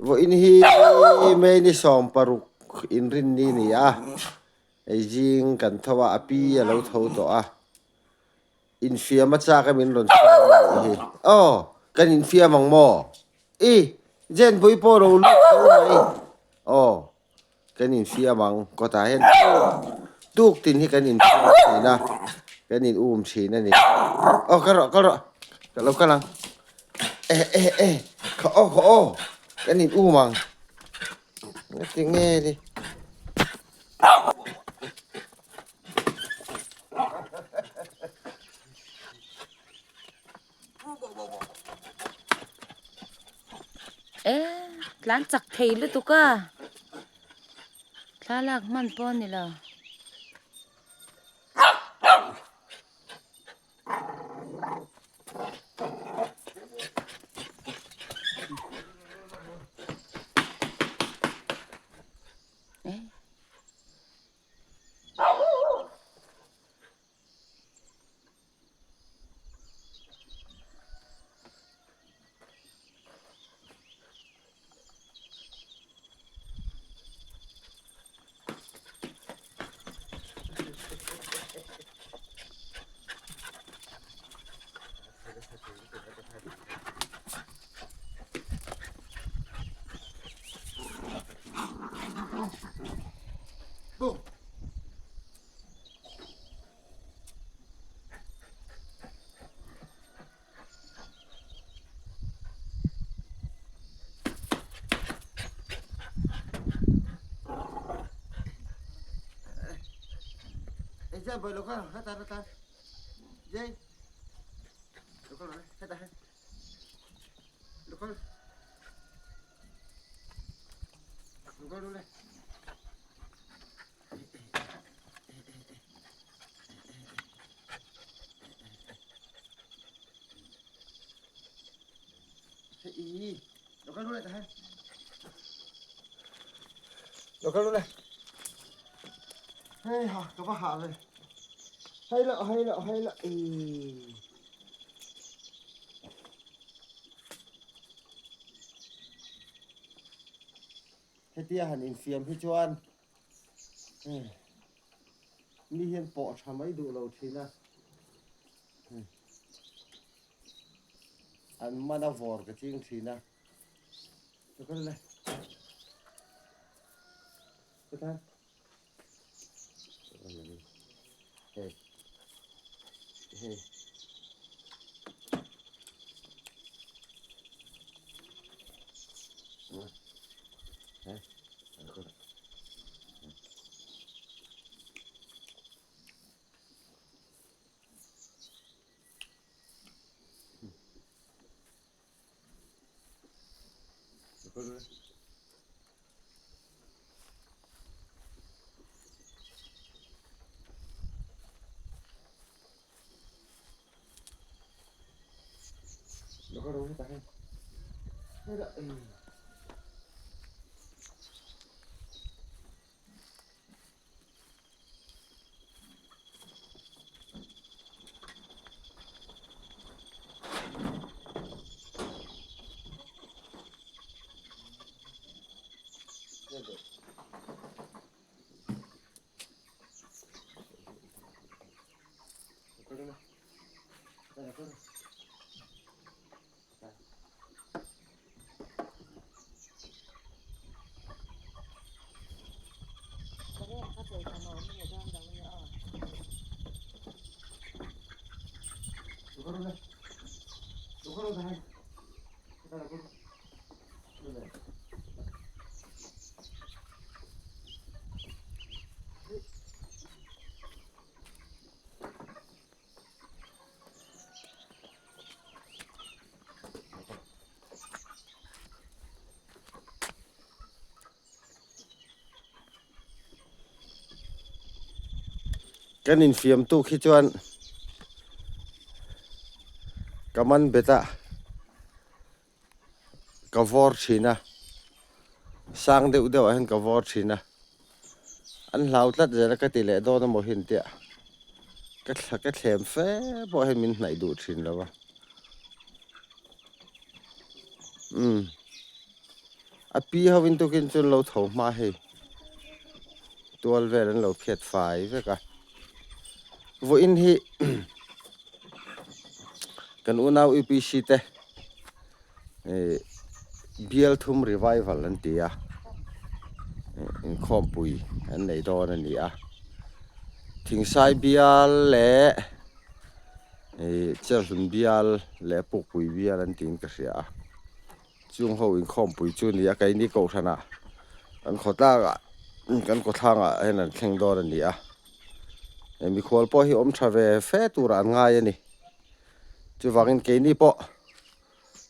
Vawiin hi May ni 16 inrinni ni a, hei zing kan tho a, a pi a lo tho tawh a, infiam a chak em in rawn sawi a nih hi. Aw, kan infiam ang maw? I, Jenpui pawh lo lut tho mai. Aw. Kan infiam ang kawtah hian tuk tin hi kan infiam thin a kan in um thin a ni aw kal rawh kal rawh ka lo kal ang eh eh eh kha aw kha aw kan in um ang engati nge ni. E tlan chak thei lutuk a thlalak hman pawh a ni lo. Lo kal le hei ha ka va ha ve hei lo hei lo hei lo i hetia han infiam hi chuan Mi hian pawh tha mai duh lo thin a, an man a vawr ka ching thin a. Ka kal le. Ka tan. Hey. Hey. Hey. Kan infiam tuk hi chuan ka man bet a ka vawr thin a sang deuh deuh ah hian ka vawr thin a an hlau tlat zel a ka ti leh dawn emaw hi an tia ka thla ka thlem fe pawh hian min hnaih duh thin lo a umm. A pi hovin tukin chu an lo tho hma hei tual vel an lo phiat fai vek a vawiin hi kan unau UPC te ih bial thum revival an ti a inkhawmpui an nei dawn a ni a thingsai bial leh ih cherhlun bial leh pukpui bial an tiin ka hria a. Chung ho inkhawmpui chu ni a, keini kohhranah kan khawtlangah kan kawthlangah hian an thleng dawn a ni a, he mikhual pawh hi awm tha ve fe turah an ngai a ni. Chuvangin keini pawh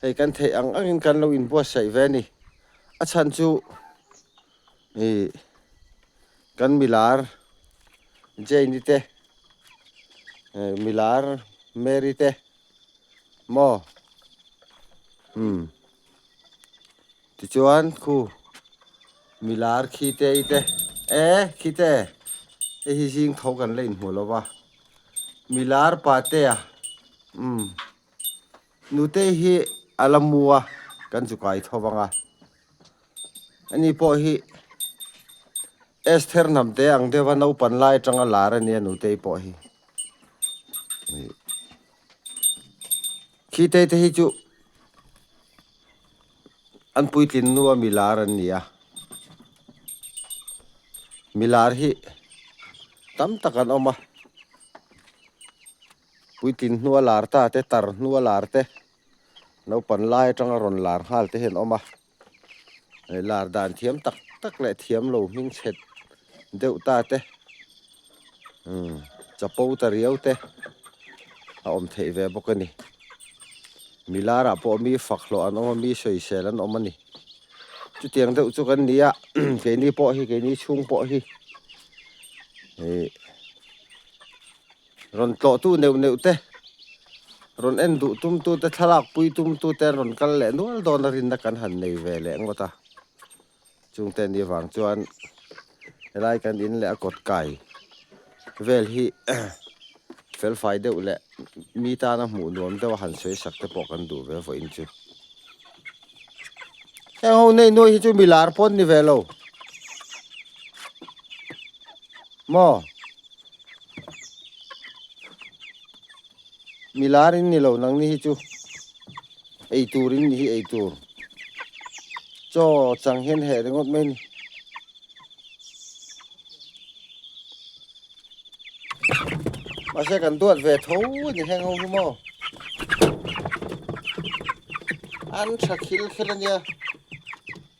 hei kan theih ang angin kan lo inbuatsaih ve a ni. A chhan chu ih kan milar Jane-i te milar Mary te maw umm tichuan khu milar khi te i te e khi te hei hi zing tho kan la inhmu lo va milar pa te a umm nute hi a la mu a kan chu kai tho vang a ani pawh hi Esther hnam te ang deuh a naupan lai atanga lar a nia nute pawh hi. Khi te te hi chu an puitlin hnua milar an ni a, milar hi tam tak an awm a, puitlin hnua lar ta te tar hnua lar te naupang lai atanga rawn lar nghal te hi an awm a, lar dan thiam tak tak leh thiam lo hming chhet deuh ta te umm chapo ta riau te a awm theih ve bawk a ni milar ah pawh mi fak hlawh an awm a mi sawisel an awm a ni chutiang deuh chu kan ni a keini pawh hi keini chhung pawh hi ih Rawn tlawhtu neuh neuh te, rawn en duh tumtu te, thlalak pui tumtu te an rawn kal leh nual dawn a rinna kan han nei ve leh ngawt a. Chungte ni vang chuan helai kan in leh a kawt kai vel hi felfai deuh leh mi tana hmuh nuam deuh a han sawi sak te pawh kan duh ve vawiin chu. Heng ho nei nuai hi chu mi lar pawn ni ve lo maw? Milar in ni lo nang ni hi chu ei tur in ni hi ei tur chaw chang hian heh ringawt mai a ni. Mahse kan duat ve tho a ni heng ho hi maw an tha khil khel a nia.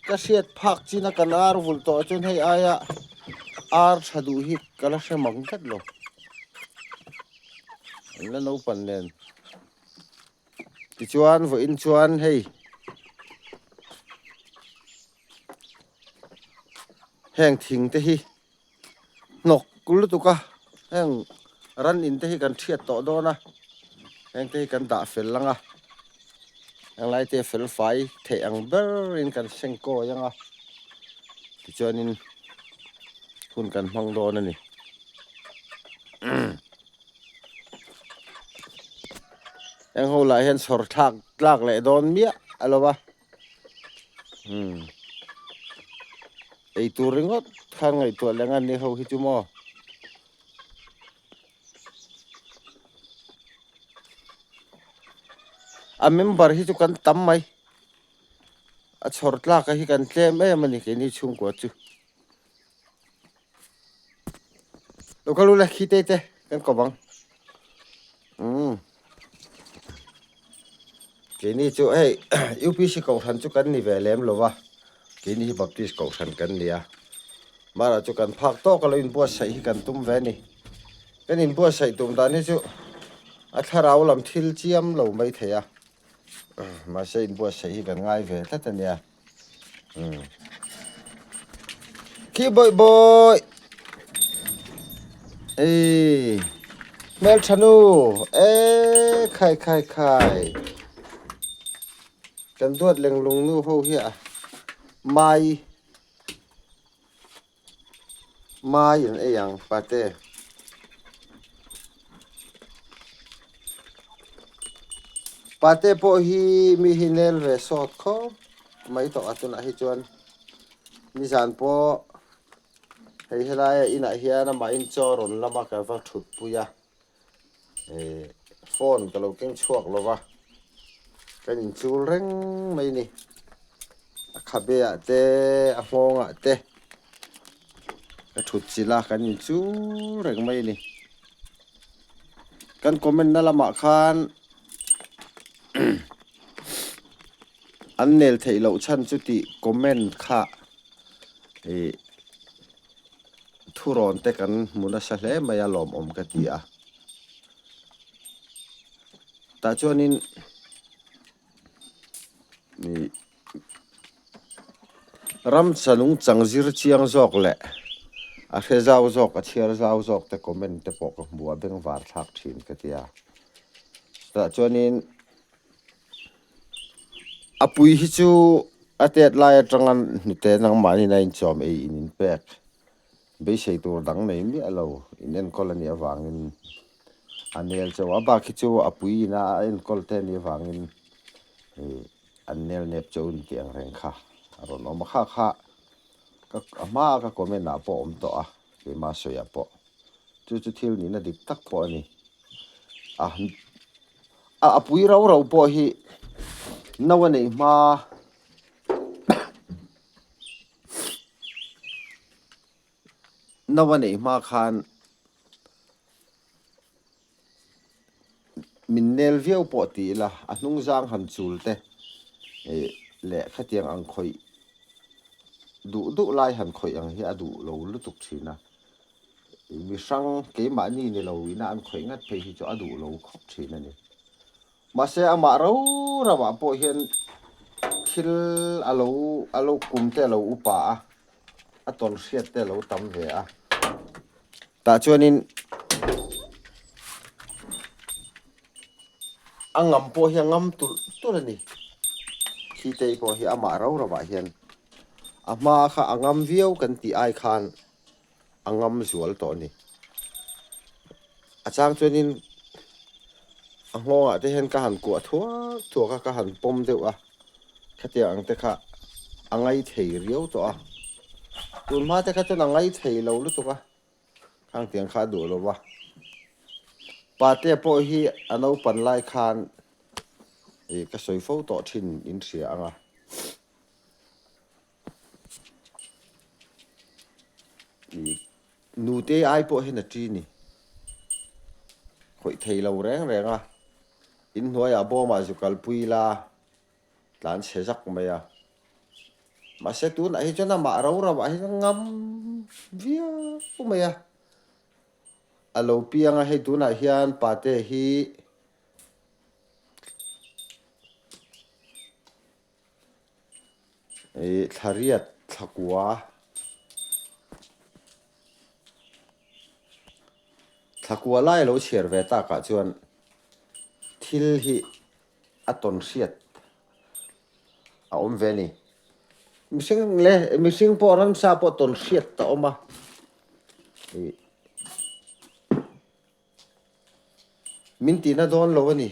Ka hriat phak chin a kan ar vulh tawh chuan hei aia ar tha duh hi ka la hre mang tlat lo. An la naupan nen. Tichuan vawiin chuan hei heng thing te hi hnawk lutuk a heng ran in te hi kan thiat tawh dawn a heng te hi kan dah fel ang a henglai te fel fai theih ang ber in kan seng kawi ang a tichuanin hun kan hmang dawn a ni heng ho lah hian chhawr thlak tlak leh dawn miah a lo va. Umm eitur ringawt khan ngaihtuah leh ngan ni ho hi chu maw. A member hi chu kan tam mai a chhawr tlak a hi kan tlem em a ni keini chhungkua chu. Lo kal ula khi te te kan kawp ang. Umm keini chu hei UPC kohhran chu kan ni ve lem lo va keini hi Baptist kohhran kan ni a mara chu kan phak tawk a lo inbuatsaih hi kan tum ve a ni kan inbuatsaih tum dan hi chu a thlarau lam thil chiam lo mai thei a mahse inbuatsaih hi kan ngai ve tlat a nia. Khi bawih bawih Ê Hmel tha nu Ê khai khai khai Kan duat leng lung nu ho hi a Mai Mai an ei ang pate. Pate pawh hi mi hi nel ve sawt khawp mai tawh a tunah hi chuan nizan pawh hei helaia inah hian amahin chaw rawn lama ka va thutpui a eh phone ka lo keng chhuak lo va kan inchul reng mai a ni a khabe ah te a nghawng ah te ka thut chilh a kan inchul reng mai a ni kan comment na lamah khan an nel theih loh chhan chu tih comment kha ih Thurawn te kan hmu nasa hle mai a lawmawm ka ti a. Tah chuanin ih ramsa nungchang zir chiang zawk leh a hre zau zawk a chhiar zau zawk te comment te pawh ka hmu a bengvar thlak thin ka ti a. Tah chuanin A pui hi chu a tet lai atanga hnute nangmahni a inchawm ei in inpek beisei tur dang nei miah lo in enkawl a nih avangin a nel chauh a bak hi chu a pui ina a enkawl te a nih avangin ih an nel nep chauh in tih ang reng kha a rawn awm a kha kha ka a hmaa ka comment ah pawh a awm tawh a keimah sawiah pawh chu chu thil nihna dik tak pawh a ni a. A pui rau rau pawh hi no a neih hma no a neih hma khan min nel viau pawh ti ila a hnung zang han chul te ih leh khatiang ang khawih duh duh lai han khawih ang hi a duh lo lutuk thin a. Mi hrang keimahni ni lo ina an khawih ngat phei hi chu a duh lo khawp thin a ni. Mahse amah ro ramah pawh hian thil a lo a lo kum te a lo upa a, a tawn hriat te a lo tam ve a. Tah chuanin a ngam pawh hi a ngam tulh tulh a ni. Khitei pawh hi amah ro ramah hian a hma kha a ngam viau kan tih ai khan a ngam zual tawh a ni. A chang chuanin a nghawngah te hian ka han kuah thuak thuak a, ka han pawm deuh a, khatiang ang te kha a ngai thei riau tawh a. Tun hma te kha chuan a ngai thei lo lutuk a, khang tiang kha a duh lo va. Patea pawh hi a naupan lai khan ih ka sawi fo tawh thin in hria ang a. Nute ai pawh hian a ṭi ni. Khawih thei lo reng reng a, inhnuaiah bawmah zu kalpui ila tlan chhe zak mai a. Mahse tunah hi chuan amah ro ramah hian a ngam viau mai a. A lo piang a, hei tunah hian pate hi. Ih thlariat thlakua thlakua lai a lo chhiar ve takah chuan thil hi a tawn hriat a awm ve a ni. Mihring leh mihring pawh ramsa pawh tawn hriat a awm a ih. Min tihna dawn lo a ni.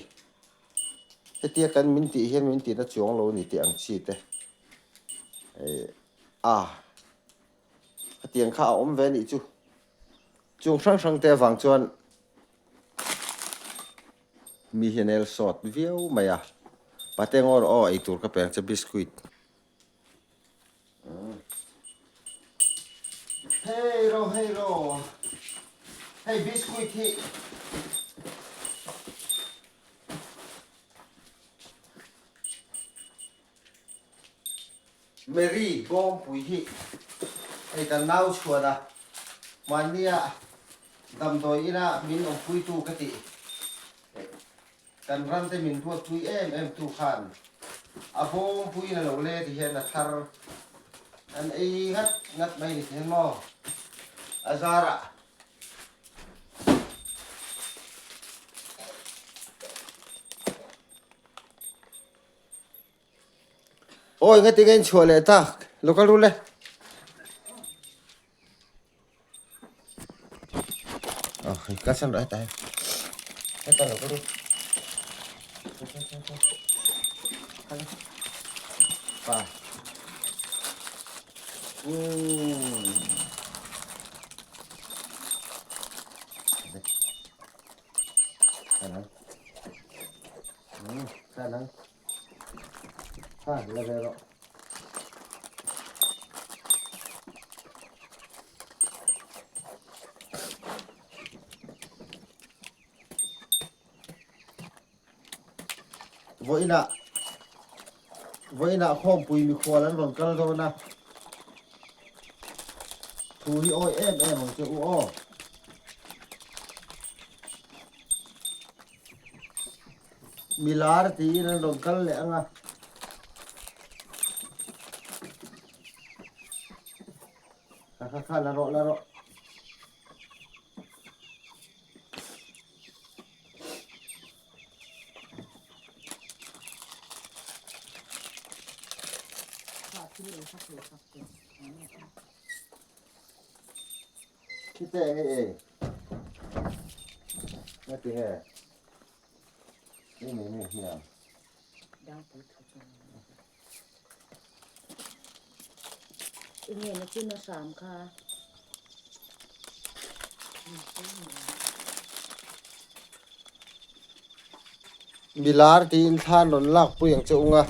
Hetia kan min tih hian min tihna chuang lo a ni tih ang chi te. A hetiang kha a awm ve a nih chu. Chung hrang hrang te avang chuan mi hian el sawt viau mai a. Pate ngaw rawh aw eitur ka pe ang che biscuit. Hei ro hei ro hei biscuit hi Mary bawngpui hi hei kan nau chhuan a mahnia damdawi ina min awmpuitu ka tih. Kan ram te min ruatpui em em tu khan a bawngpuiin a lo le ti hian a thar an ei ngat ngat mai ni hian maw a zarah. Awi ngatinge in chhuah leh tak lo kal ru le. Ka san rawh heta hei. Heta lo ka ru. Pa. Umm. Vawiinah Vawiinah khawmpui mikhual an rawn kal dawn a, thu hi awi em em ang che u aw. Milar tiin an rawn kal leh ang a. Kha kha kha la rawh la rawh. Khite nge e? Ngati nge? Ni ni ni hian. Enge na chin a hram kha. Milar tiin thlan rawn lak pui ang che ung a,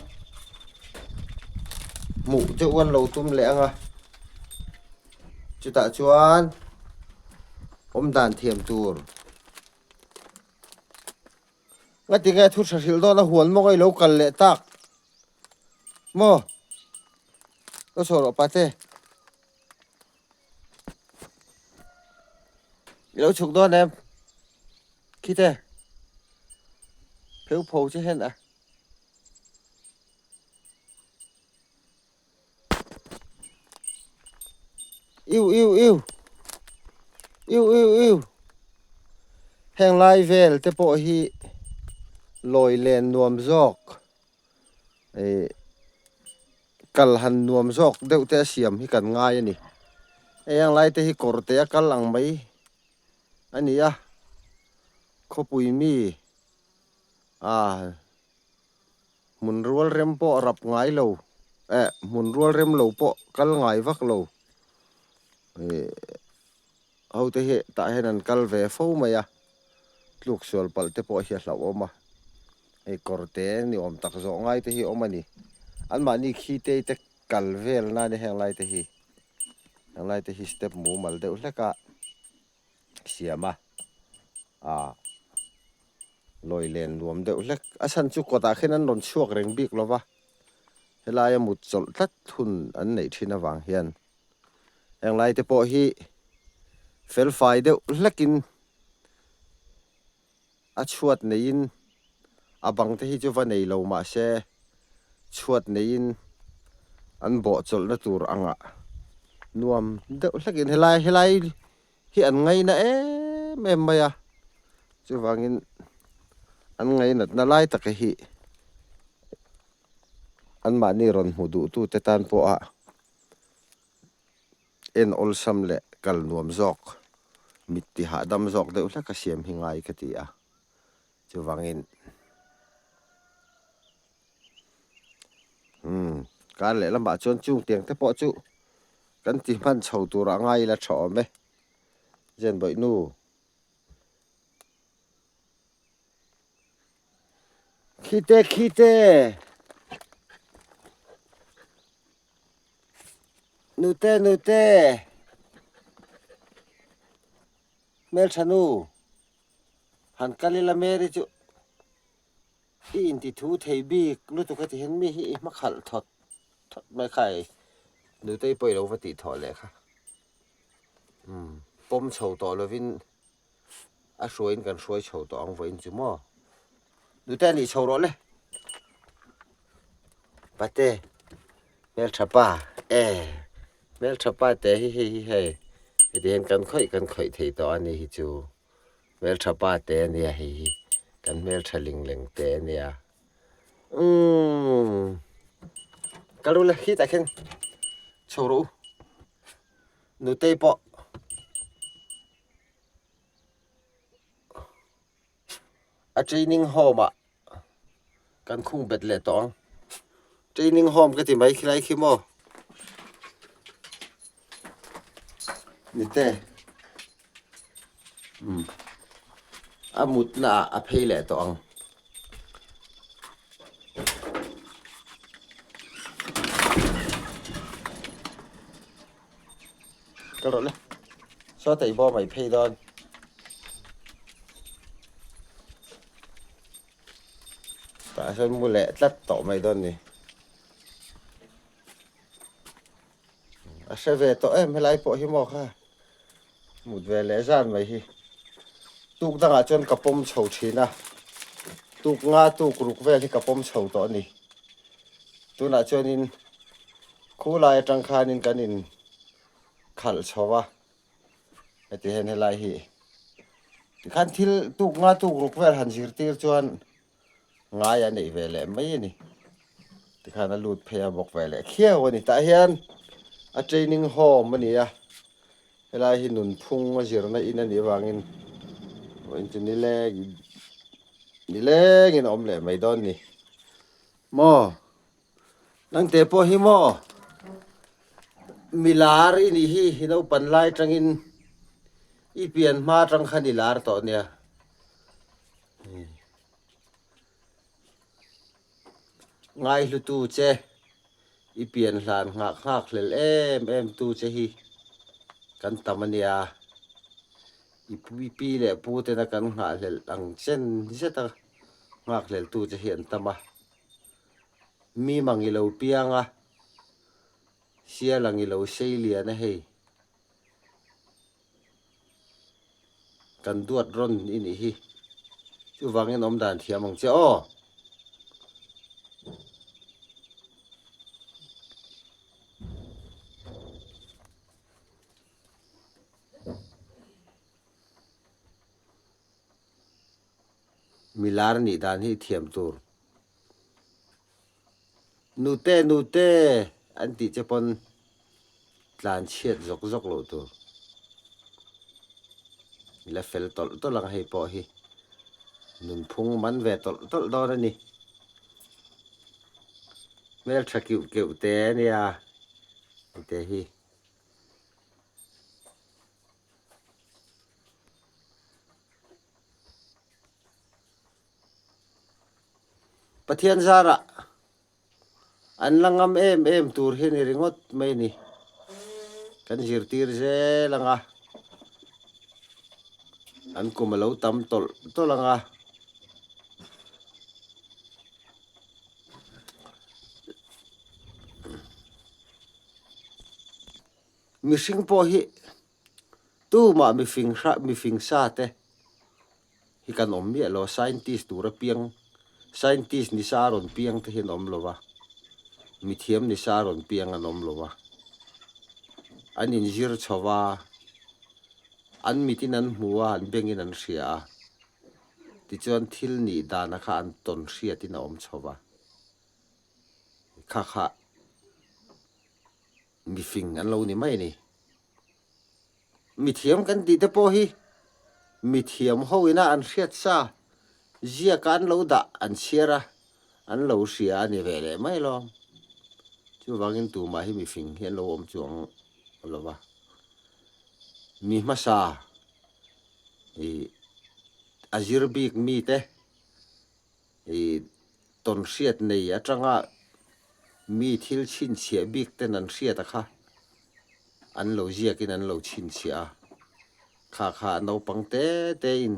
hmuh deuh an lo tum leh ang a, chutah chuan awmdan thiam tur. Ngati nge thu tha hrilh dawn a huan maw i lo kal leh tak maw? Ka chhuah rawh pate. I lo chhuk dawn em? Khite. Pheu pho che hen a. Iu iu iu iu iu iu heng lai vel te pawh hi lawi len nuam zawk ih kal han nuam zawk deuh te a siam hi kan ngai a ni hei heng lai te hi kawr te a kal ang mai a ni a khawpui mi ah. Hmun rual rem pawh rap ngai lo eh hmun rual rem lo pawh kal ngai vak lo ih ho te hi tah hian an kal ve fo mai a tluk sual palh te pawh hi a hlauhawm a hei kawr te ni awm tak zawh ngai te hi a awm a ni anmahni khi te te kal vel nan heng lai te hi heng lai te hi step mumal deuh hlek a. siam a ah lawi len nuam deuh hlek a chhan chu kawtah khian an rawn chhuak reng bik lo va helaia mut chawlh tlat hun an neih thin avang hian heng lai te pawh hi fel fai deuh hlekin a chhuat neiin a bang te hi chu va nei lo mahse chhuat neiin an bawh chawlhna tur angah nuam deuh hlekin helai helai hi an ngaina em em mai a chuvangin an ngainatna lai taka hi anmahni rawn hmu duh tute tan pawha en awlsam leh kal nuam zawk mit ti hahdam zawk deuh hlek a siam hi ngai ka ti a chuvangin umm kar leh lamah chuan chung tiang te pawh chu kan ti hman chho turah ngai ila tha awm e Zenbawih nu. Khite khite Nute nute Hmeltha nu han kal ila Mary chu i inti thu thei bik lutuk a ti hian mi hi i hma khalh thawt thawt mai kha ei Nutei pawh i lo va tih thawh leh kha umm pawm chho tawh lovin a hruaiin kan hruai chho tawh ang vawiin chu maw nute a nih chho rawh le pate hmeltha pa e hmeltha pa te hi hei hi hei heti hian kan khawih kan khawih thei tawh a ni hi chu hmeltha pa te a nia hei hi kan hmeltha ling leng te a nia umm ka lu la khitah khian chho rawh u nutei pawh. A training home ah kan khung bet leh tawh ang training home ka ti mai khilai khi maw. Nite umm a mutna ah a phei leh tawh ang. Kal rawh le saw tei bawm a i phei dawn. Tah sawn mu leh tlat tawh mai dawn ni. A hre ve tawh em helai pawh hi maw kha mut ve leh zan mai hi tuk dangah chuan ka pawm chho thin a tuk nga tuk ruk vel hi ka pawm chho tawh a ni tunah chuanin khulai atang khanin kan in khalh chho a heti hian helai hi tikhan thil tuk nga tuk ruk vel han zirtir chuan ngai a neih ve leh mai a ni. Tikhan a lut phei a bawk ve leh khiau a ni. Tah hian a training home a ni a, helai hi nunphung a zirna in a nih avangin vawiin chu nileng nilengin a awm leh mai dawn ni. Maw nangte pawh hi maw milar i nih hi i naupan lai atangin i pian hma atang khan i lar tawh nia. Ngaihlutu che, i pian hlan nghak nghak hlel em em tu che hi kan tam a nia. I pi leh pu tena kan nghahhlelh ang chen zet a nghak hlel tu che hi an tam a. Mi mang i lo piang a, sial ang i lo sei lian a hei. Kan duat rawn i nih hi. Chuvangin awm dan thiam ang che aw. Milar nih dan hi thiam tur. Nute nute an tih che pawn tlan chhiat zawk zawk loh tur. I la fel tawlh tawlh ang hei pawh hi nunphung man ve tawlh tawlh dawn a ni. Hmeltha keuh keuh te a nia hei te hi. Pathian zarah an la ngam em em tur hi ni ringawt mai ni. Kan zirtir zel ang a, an kum a lo tam tawlh tawlh ang a. Mihring pawh hi tumah mifing mifing sa te hi kan awm miah lo a, scientist tura piang, scientist ni sa a rawn piang te hi an awm lo va, mithiam ni sa a rawn piang an awm lo va, an inzir chho va, an mitin an hmu a, an bengin an hria a, tichuan thil nih dana kha an tawn hriatin a awm chho va, kha kha mifing an lo ni mai a ni. Mithiam kan tih te pawh hi mithiam ho ina an hriat sa ziaka an lo dah an chhiar a, an lo hria a ni ve leh mai lawm. Chuvangin tumah hi mifing hi an lo awm chuang lo va. Mi hmasa ih a zir bik mite ih tawnhriat nei atanga mi thil chhinchhiah bik ten an hriat a kha an lo ziakin an lo chhinchhiah a, kha kha naupang te te in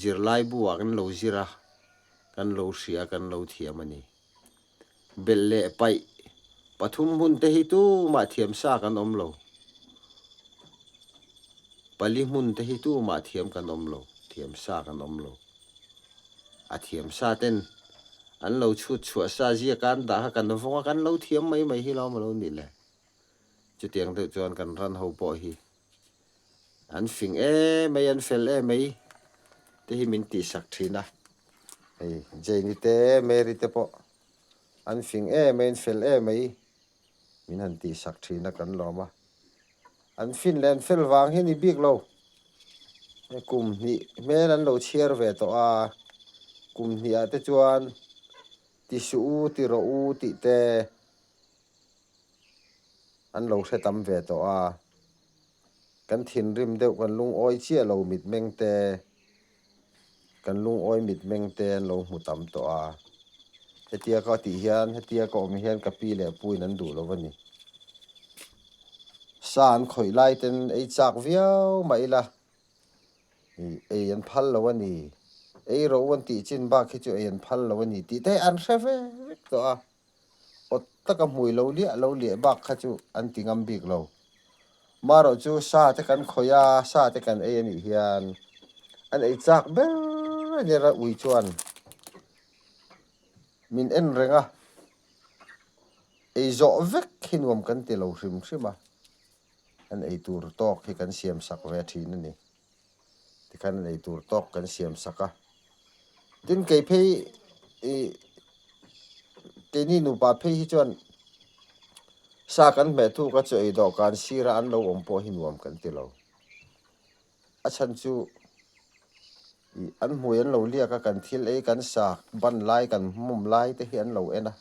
zirlai bu ah kan lo zir a, kan lo hria kan lo thiam a ni. Belh leh paih pathum hmun te hi tumah thiam sa kan awm lo, pali hmun te hi tumah thiam kan awm lo, thiam sa kan awm lo. A thiam sa ten an lo chhut chhuah sa ziak a an dah kha kan vawng a kan lo thiam mai mai hi lawm a lo nih le. Chutiang deuh chuan kan ran ho pawh hi an fing em mai an fel em mai te hi min tihsak thin a. Hei Jane-i te Mary te pawh an fing em mai an fel em mai min han tihsak thin a kan lawm a. An fin leh an fel vang hi a ni bik lo. Kum hnih hmel an lo chhiar ve tawh a, kum hnihah te chuan ti suh u ti rawh u tih te an lo hre tam ve tawh a. Kan thinrim deuh kan lungawi chiah lo mitmeng te, kan lungawi mitmeng te an lo hmu tam tawh a. Hetia ka tih hian, hetia ka awm hian ka pi leh puin an duh lo a ni. Sa an khawih lai ten ei chak viau mah ila, ih ei an phal lo a ni. Ei ro an tih chin bak hi chu ei an phal lo a ni tih te hi an hre ve vek tawh a. Awt taka hmui lo liah lo liah bak kha chu an ti ngam bik lo. Marawh chu sa te kan khawih a, sa te kan ei a nih hian an ei chak ber a nia ra ui chuan min en reng a, ei zawh vek hi nuam kan ti lo hrim hrim a, an ei tur tawk hi kan siam sak ve thin a ni. Tikhan an ei tur tawk kan siam sak a. Tin kei phei ih keini nupa phei hi chuan sa kan hmeh thuk a chaw ei dawhkan sira an lo awm pawh hi nuam kan ti lo. A chhan chu ih an hmui an lo liak a kan thil ei kan sa ban lai kan hmum lai te hi an lo en a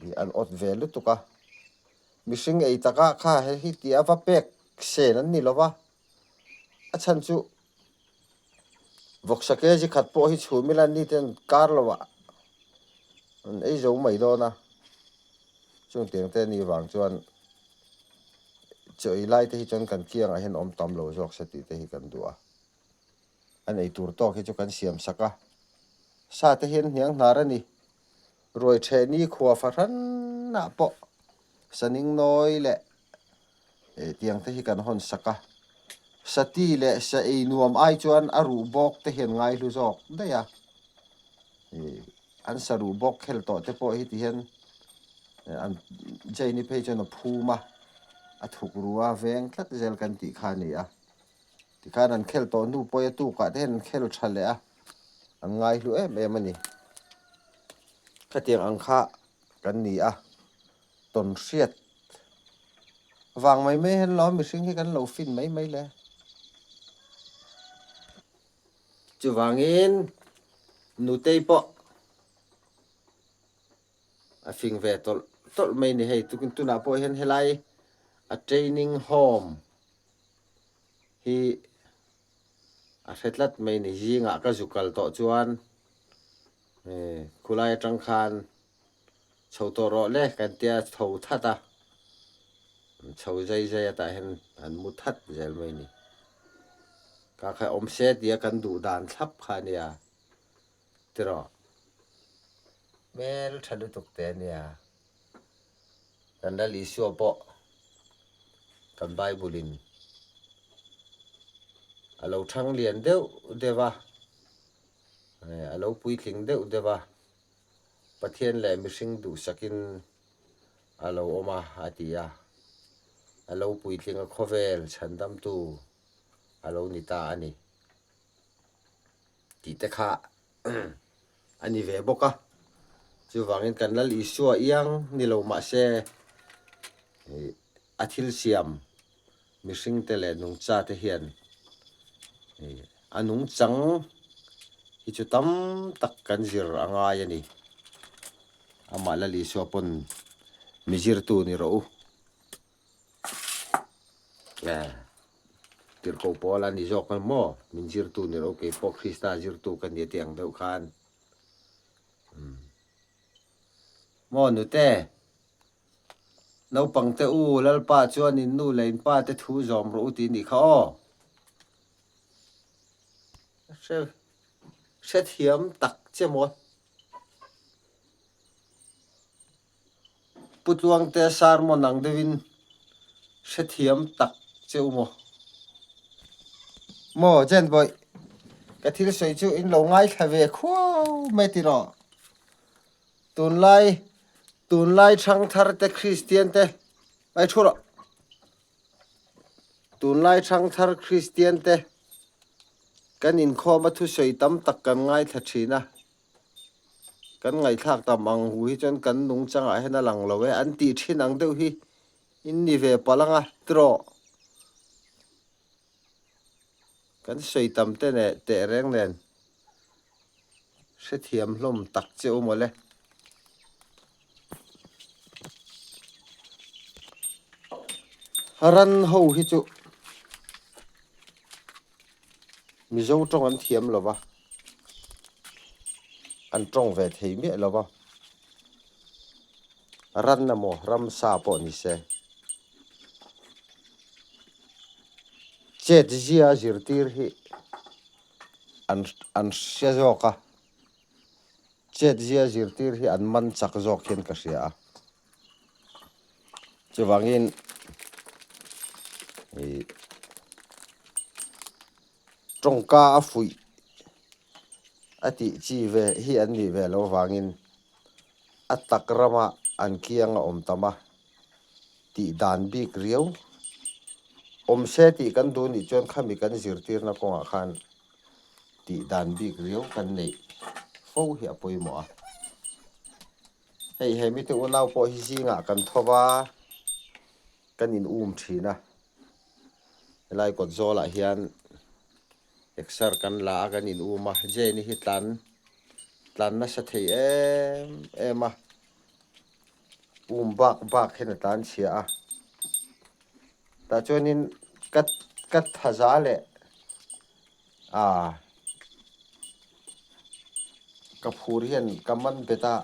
ih an awt ve lutuk a. Mihring ei takah kha he hi tih a va pek sen an ni lo va, a chhan chu vawksa kg khat pawh hi chhum ila ni ten kar lo ah an ei zo mai dawn a, chung tiang te ni vang chuan chaw ei lai te hi chuan kan kiangah hian awm tam lo zawk se tih te hi kan duh a, an ei tur tawk hi chu kan siam sak a, sa te hian hniang hnar a ni. Ruai ṭheh ni khua fahranah pawh saning nawi leh tiang te hi kan hawn sak a, sati leh sa ei nuam ai chuan a ruh bawk te hian ngaihlu zawk daih a, an sa ruh bawk khel tawh te pawh hi ti hian an Jane-i phei chuan a phum a, a thuk ru a veng tlat zel kan tih kha a ni a, tikhan an khel tawh hnu pawh hi a tukah te hian an khel ṭha leh a. An ngaihlu em em a ni. Khatiang ang kha kan ni a, tawn hriat vang mai mai hian lo mihring hi kan lo fin mai mai le. Chuvangin Nutei pawh a fing ve tawlh tawlh mai ni hei. Tunah pawh hian helai a training home hi A hre tlat mai ni zingah ka zu kal tawh chuan khulai atang khan chho tawh rawh le kan tia chho that a, chho zai zai atah hian an mu that zel mai ni. Ka kha awm se tia kan duh dan thlap kha a nia tiraw hmel tha lutuk te a nia. Kan Lal Isua pawh kan Bible in a lo thang lian deuh deuh a, a lo puitling deuh deuh a, Pathian leh mihring duhsakin a lo awm a a ti a, a lo puitling a khawvel chhandamtu a lo ni ta a ni tih te kha a ni ve bawk a. Chuvangin kan Lal Isua iang ni lo mah se a thil siam mihringte leh nungchate hian a nungchang hi chu tam tak kan zir a ngai a ni. Amah Lal Isua pawn mi zirtu ni rawh u. Tirhkoh pawl a ni zawk ang maw? Min zirtu ni lo, kei pawh Krista zirtu ka ni tih ang deuh khan. Maw nute, naupang te u, Lalpa chuan in nu leh in pa te thu zawm rawh u tih a nih kha aw. Hre, hrethiam tak che maw? Pu Tluangte sermon ang deuhin hrethiam tak che u maw? Maw Jen Bawih, ka thil sawi chu in lo ngaithla ve khuau mai tiraw? Tunlai, tunlai thangthar te Kristian te, ai thu rawh. Tunlai thangthar Kristian te kan inkhawm a thusawi tam tak kan ngaithla thin a. Kan ngaihthlak tam ang hu hi chuan kan nungchangah hian a lang lo e, an tih thin ang deuh hi in ni ve palh ang a, tiraw? Kan sawi tam te neh teh reng nen hrethiam hlawm tak che u mawle. Ran ho hi chu. Mizo tawng an thiam lo va, an tawng ve thei miah lo va. Ran emaw ramsa pawh ni se. Chet zia zirtir hi an an hre zawk a, chet zia zirtir hi an man chak zawk hian ka hria a. Chuvangin ih tawngka a fuih a tih chi ve hi an nih ve loh avangin a tak rama an kiang a awm tam a tih dan bik riau awm se tih kan duh nih chuan khami kan zirtirna kawngah khan tih dan bik riau kan neih fo hi a pawimawh a. Hei he mite unau pawh hi zingah kan tho va, kan in um thin a. Helai kawt zawlah hian exer kan la a, kan in um a. Jane-i hi tlan tlan nasa thei em em a, um bak bak hian a tlan chhia a. Tah chuanin ka ka thaza leh Aa ka phur hian ka man bet a,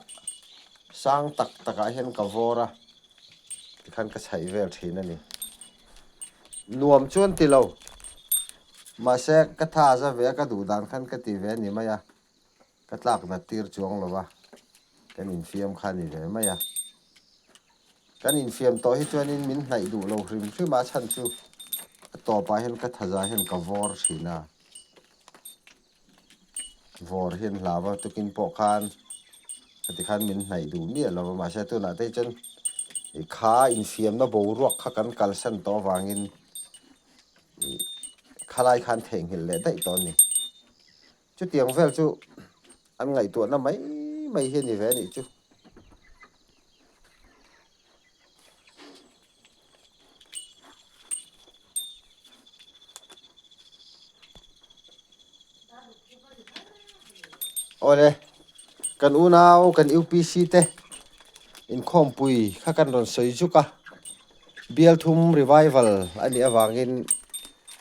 sang tak takah hian ka vawr a, tikhan ka chhaih vel thin a ni. Nuam chuan ti lo, mahse ka tha za ve a, ka duh dan khan ka ti ve a ni mai a, ka tlak nat tir chuang lo va, kan infiam kha a ni ve mai a. Kan infiam tawh hi chuanin min hnaih duh lo hrim hrim a, chhan chu a tawpah hian ka thaza hian ka vawr thin a, vawr hian hlau a, tukin pawh khan heti khan min hnaih duh miah lo va, mahse tunah te hi chuan i kha infiamna boruak kha kan kalsan tawh avangin ih khalai khan theihnghilh leh daih tawh a ni. Chutiang vel chu an ngaihtuahna mai mai hi a ni ve a nih chu. Awle, kan unau kan UPC te inkhawmpui kha kan rawn sawi zuk a, Bialthum revival a nih avangin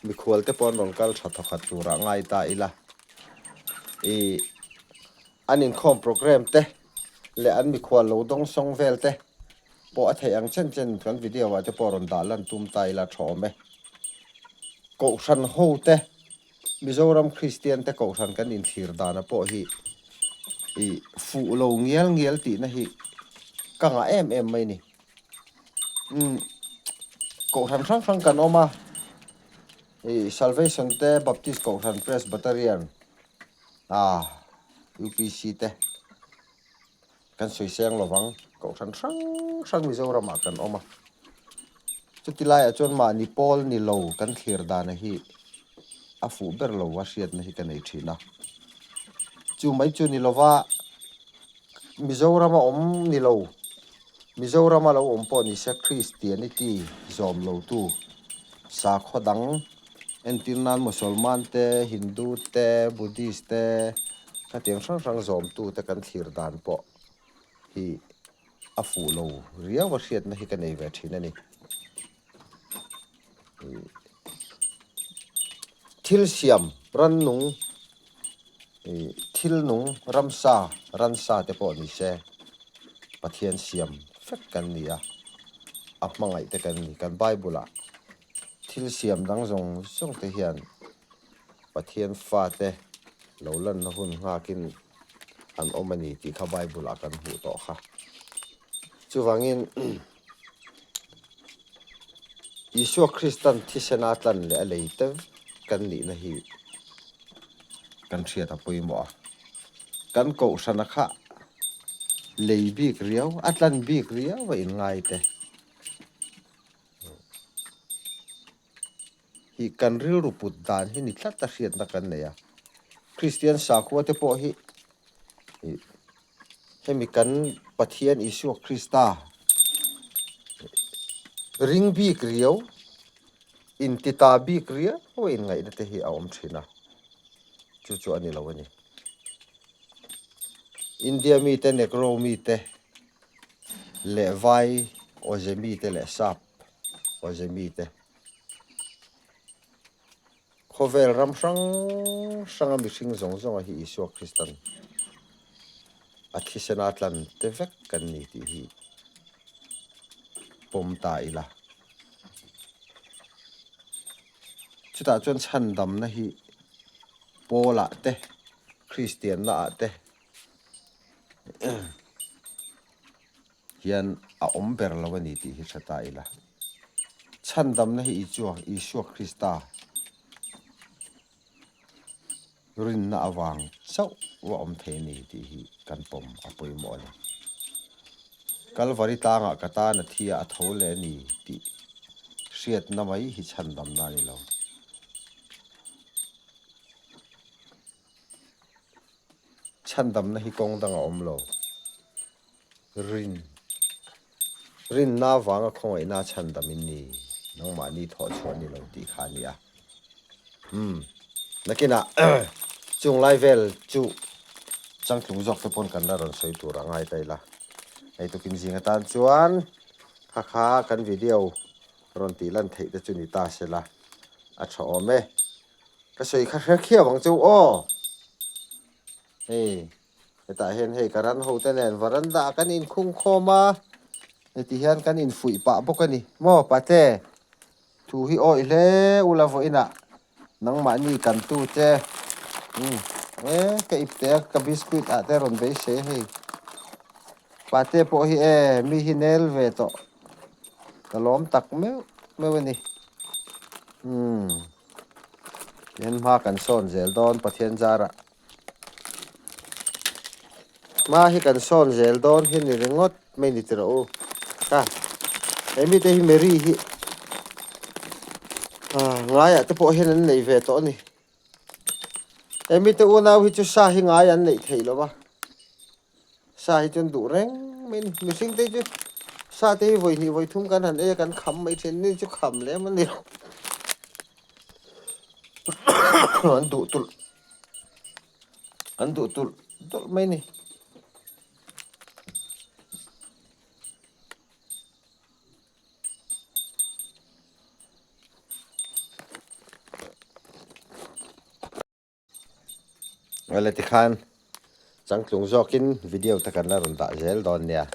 mikhual te pawh an rawn kal tha thawkhat turah ngai ta ila. Ih an inkhawm programme te leh an mikhual lo dawng sawng vel te pawh a theih ang chen chen kan video ah te pawh rawn dah lan tum ta ila tha awm e. Kohhran ho te Mizoram Kristian te kohhran kan inthlir dana pawh hi ih fuh lo ngial ngial tihna hi ka ngah em em mai ni. Umm kohhran hrang hrang kan awm a ih Salvation te Baptist kohhran Presbyterian ah UPC te kan sawi seng lo vang kohhran hrang hrang Mizoram ah kan awm a chuti laiah chuan mahni pawl ni lo kan thlir dana hi a fuh ber lo a hriatna hi ka nei thin a chu mai chu ni lova Mizoram a awm ni lo. Mizorama lo awm pawh ni se Christianity zawm lotu sakhaw dang entir nan Mosolman te, Hindu te, Buddhist te khatiang hrang hrang zawmtu te kan thlir dan pawh hi a fuh lo riau a hriatna hi ka nei ve thin a ni. Thil siam rannung ih thil nung ramsa ransa te pawh ni se Pathian siam vek kan ni a, a hmangaih te kan ni. Kan Bible ah thil siam dang zawng zawng te hian Pathian fate lo lanna hun nghakin an awm a ni tih kha Bible ah kan hmuh tawh kha. Chuvangin Isua Kristan thisena tlan leh a lei te kan nihna hi kan hriat a pawimawh a. Kan kohhrana kha lei bik riau, a tlan bik riau a inngai te hi kan rilru put dan hi ni tlat a hriatna kan nei a. Kristian sakhua te pawh hi Hemi kan Pathian Isua Krista ring bik riau, intita bik riau a inngaihna te hi a awm thin a, chu chu a ni lo a ni. India mite, Negro mite leh Vai awze mite leh Sap awze mite. Khawvel ram hrang hranga mihring zawng zawnga hi Isua Kristan a thisena tlan te vek kan ni tih hi pawm ta ila. Chutah chuan chhandamna hi Paul-ah te, Kristianna-ah te hian a awm ber lo a ni tih hi hre ta ila. Chhandamna hi Isua, Isua Krista rinna avang chauh a awm thei a ni tih hi kan pawm a pawimawh a ni. Kalvari tlangah ka tan a thi a, a tho leh a ni tih hriatna mai hi chhandamna a ni lo. Chhandamna hi kawng dang a awm lo. Rin. Rinna avanga khawngaihna chhandam in ni. Nangmahni thawh chhuah ni lo tih kha a ni a. Umm. Nakinah chung lai vel chu changtlung zawk te pawn kan la rawn sawi tur a ngai ta ila. Hei tukin zing atan chuan kha kha kan video rawn tih lan theih te chu ni ta sela a tha awm e. Ka sawi kha hre khiau ang cheu aw. Hei hetah hian hei ka ran ho te nen varanda ah kan inkhung khawm a, heti hian kan infuih pah bawk a ni maw pate thu hi awih hle ula vawiinah nangmahni kan tu che umm e ka ipte a ka biscuit ah te rawn beisei hei pate pawh hi e mi hi nel ve tawh ka lawm tak meuh meuh a ni umm. Tihian hma kan sawn zel dawn Pathian zarah. Hma hi kan sawn zel dawn hi ni ringawt mai ni tiraw u. Ka he mite hi Mary hi ah ngaiah te pawh hian an nei ve tawh a ni. He mite unau hi chu sa hi ngai an neih theih lo va. Sa hi chuan duh reng mai a ni. Mihring te hi chu sa te hi vawi hnih vawi thum kan han ei a kan kham mai thin ni chu kham lem a ni lo. An duh tulh an duh tulh tulh mai a ni. Awle tikhan changtlung zawkin video te kan la rawn dah zel dawn nia.